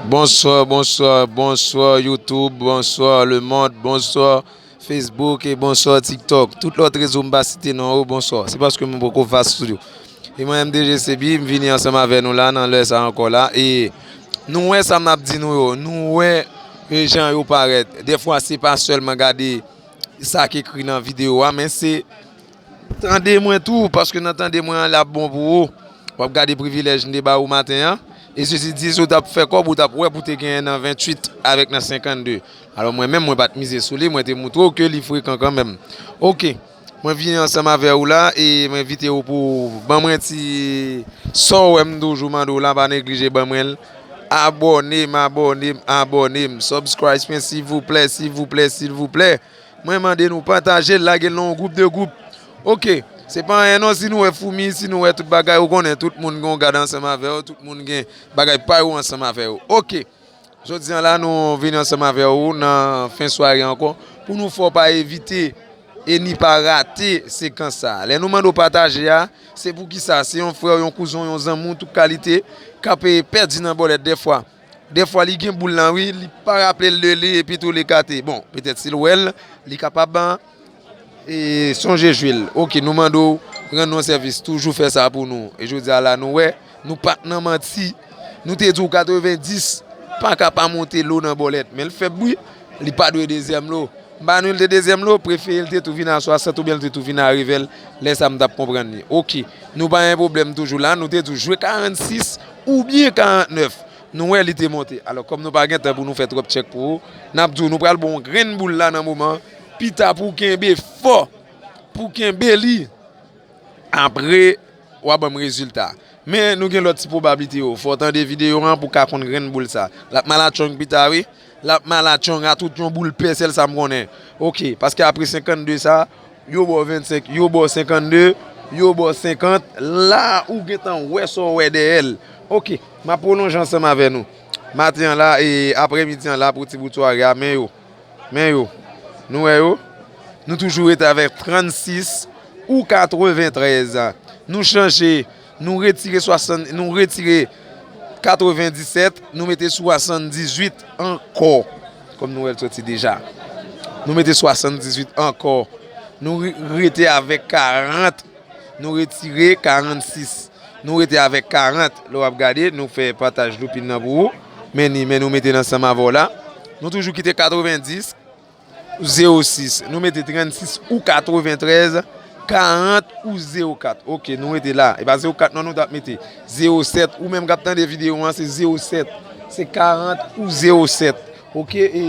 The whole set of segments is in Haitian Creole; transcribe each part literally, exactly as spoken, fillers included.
Bonswa, bonswa, bonswa YouTube, bonswa lemonn, bonswa Facebook e bonswa TikTok. Tout lòt rezo m pa site non yo, bonswa. Se paske mwen poko fas sou yo. E mwen M D G Sebi, m vini ansanm avè nou la nan lè sa ankò la. E nou wè sa m ap di nou yo, nou wè e jan yo parèt. Dèfwa se pa sèlman gade sa k ekri nan videyo a, men se tande mwen tou, paske nan tande mwen an l ap bon pou ou. W ap gade privilèj m te ba ou maten an. E sesi di, si w t ap fè kòb, ou t ap wè pou te genyen nan venntuit avèk nan senkannde. Alò mwen menm, mwen pa t mize sou li, mwen te moutre w ke li frekan kanmenm. Oke, mwen vini ansanm avè ou la e mwen envite w pou w ban mwen ti sa w wè m toujou mande w la, pa neglije ban mwen l. Abòne m, abòne m, abòne m. Subscribe mwen, silvouplè, silvouplè, silvouplè. Mwen mande nou pataje l, lage l nan yon gwoup de gwoup. Oke, se pa anyen non, si nou wè foumi, si nou wè tout bagay, ou konnen tout moun gen yon gad ansanm avè yo, tout moun gen bagay pa yo ansanm avè yo. Oke, jodi an la nou vini ansanm avè ou nan fen sware ankò pou nou fè w pa evite e ni pa rate sekans sa a. Lè nou mande w pataje a, se poukisa? Se yon frè w, yon kouzen w, yon zanmi w, tout kalite k ap pèdi nan bòlèt dèfwa. Dèfwa li gen boul lan wi, li pa raple l de li epi tou li ekate. Bon, petèt si l wè l, li kapab e, sonje jwe l. Oke, nou mande w rann nou sèvis, toujou fè sa pou nou. E jodi a la nou wè, nou pa t nan manti. Nou te di w katrevendis pa ka pa monte lo nan bòlèt, men l fèb wi, li pa dwe dezyèm lo. M pa nou l te dezyèm lo, prefere l te tou vin a swasant oubyen l te tou vin a revè l, lè sa m t ap konprann li. Oke, nou pa gen pwoblèm toujou la, nou te di w jwe karannsis oubyen karantnèf. Nou wè li te monte. Alò, kòm nou pa gen tan pou nou fè twòp tchèk pou ou, n ap di w nou pral ba w yon grenn boul la nan moman, pita pou w kenbe fò, pou w kenbe li. Apre, w a ban m rezilta. Men nou gen lòt ti pwobablite yo. Fò w tande videyo an pou w ka konn grenn boul sa. L ap malatchong pita wi. L ap malatchong a tout yon boul pè, sèl sa m konnen. Oke, paske apre senkannde sa, yo ba w vennsenk, yo ba w senkannde, yo ba w senkant. La, ou gentan wè sa w wè dèyè l. Oke, m ap pwolonje ansanm avè nou. Maten an la e aprèmidi an la pou ti bout sware a, men yo. Men yo. Nou wè yo? Nou toujou rete avèk trannsis ou katreventrèz. Nou chanje, nou retire swasann, nou retire katrevendisèt, nou mete swasanndizuit ankò. Kòm nou wè l soti deja. Nou mete swasanndizuit ankò. Nou re-, rete avèk karant. Nou retire karannsis. Nou rete avèk karant. Lè w ap gade, nou fè pataj loupin nan pou ou. Men ni, men nou mete l ansanm avè w la. Nou toujou kite katrevendis, zewo sis. Nou mete trannsis ou katreventrèz, karant ou zewo kat. Oke, nou rete la. E pa zewo kat non nou t ap mete. Zewo sèt. Ou menm k ap tande videyo an, se zewo sèt. Se karant ou zewo sèt. Oke, e,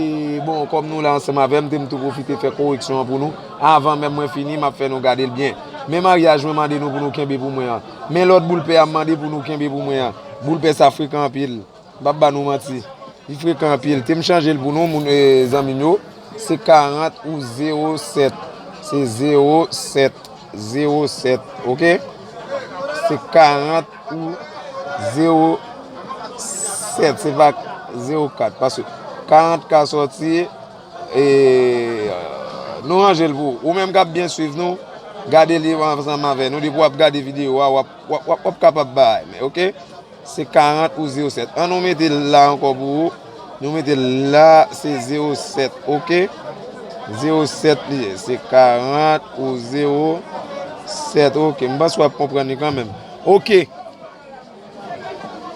bon, kòm nou la ansanm avè m, te m tou pwofite fè koreksyon an pou nou. Avan menm mwen fini, m ap fè nou gade l byen. Men maryaj mwen mande nou pou nou kenbe pou mwen an. Men lòt boul pè a m mande pou nou kenbe pou mwen an. Boul pè sa frekan anpil. M p ap ba nou manti. Li frekan anpil. Te m chanje l pou nou, moun, e, zanmi m yo. Se karant ou zewo sèt. Se zewo sèt. Zewo sèt, oke? Se karant ou zewo sèt, se pa zewo kat. Paske karant ka sòti, e, nou ranje l pou ou. Ou menm k ap byen swiv nou, gade li ansanm avè nou. Depi w ap gade videyo a, w ap, w ap, w ap, w ap kapab bay, men, oke? Se karant ou zewo sèt. An nou mete l la ankò pou ou. Nou mete l la, se zewo sèt, oke? Zewo sèt li ye. Se karant ou zewo sèt, oke. M panse w ap konprann li kanmenm. Oke.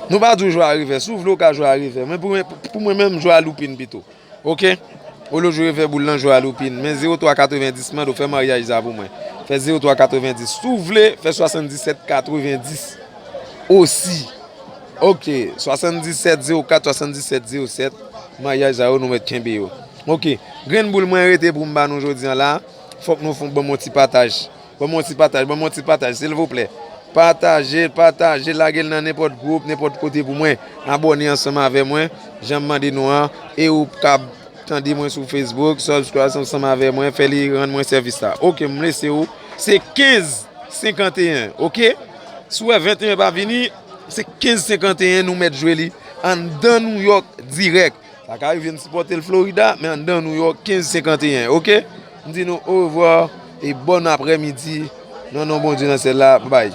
Nou pa di w jwe a revè. Si w vle, w ka jwe a revè. Men pou mwen, pou mwen menm, jwe a loupin pito. Oke? Olye w jwe revè boul lan, jwe a loupin. Men zewo twa katrevendis, mande w fè maryaj sa pou mwen. Fè zewo twa katrevendis. Si w vle, fè swasanndisèt katrevendis osi. Oke. Swasanndisèt zewo kat, swasanndisèt zewo sèt. Maryaj sa yo, nou mèt kenbe yo. Oke. Grenn boul mwen rete pou m ba nou jodi an la. Fòk nou fon, ban m yon ti pataj. Ban m yon ti pataj, ban m yon ti pataj, silvouplè. Pataje, pataje, lage l nan nenpòt gwoup, nenpòt kote pou mwen. Abòne ansanm avè mwen, jan m mande nou an, e ou kab tande mwen sou Facebook, subscribe ansanm avè mwen, fè li rann mwen sèvis la. Oke, m lese ou. Se kenz senkanteyen, oke? Si w wè venteyen pa vini, se kenz senkanteyen nou mèt jwe li anndan Nouyòk dirèk. Sa ka rive n sipòte l Florida, men anndan Nouyòk, kenz senkanteyen, oke? M di nou orevwa e bòn aprèmidi nan non Bondye nan syèl la. Babay.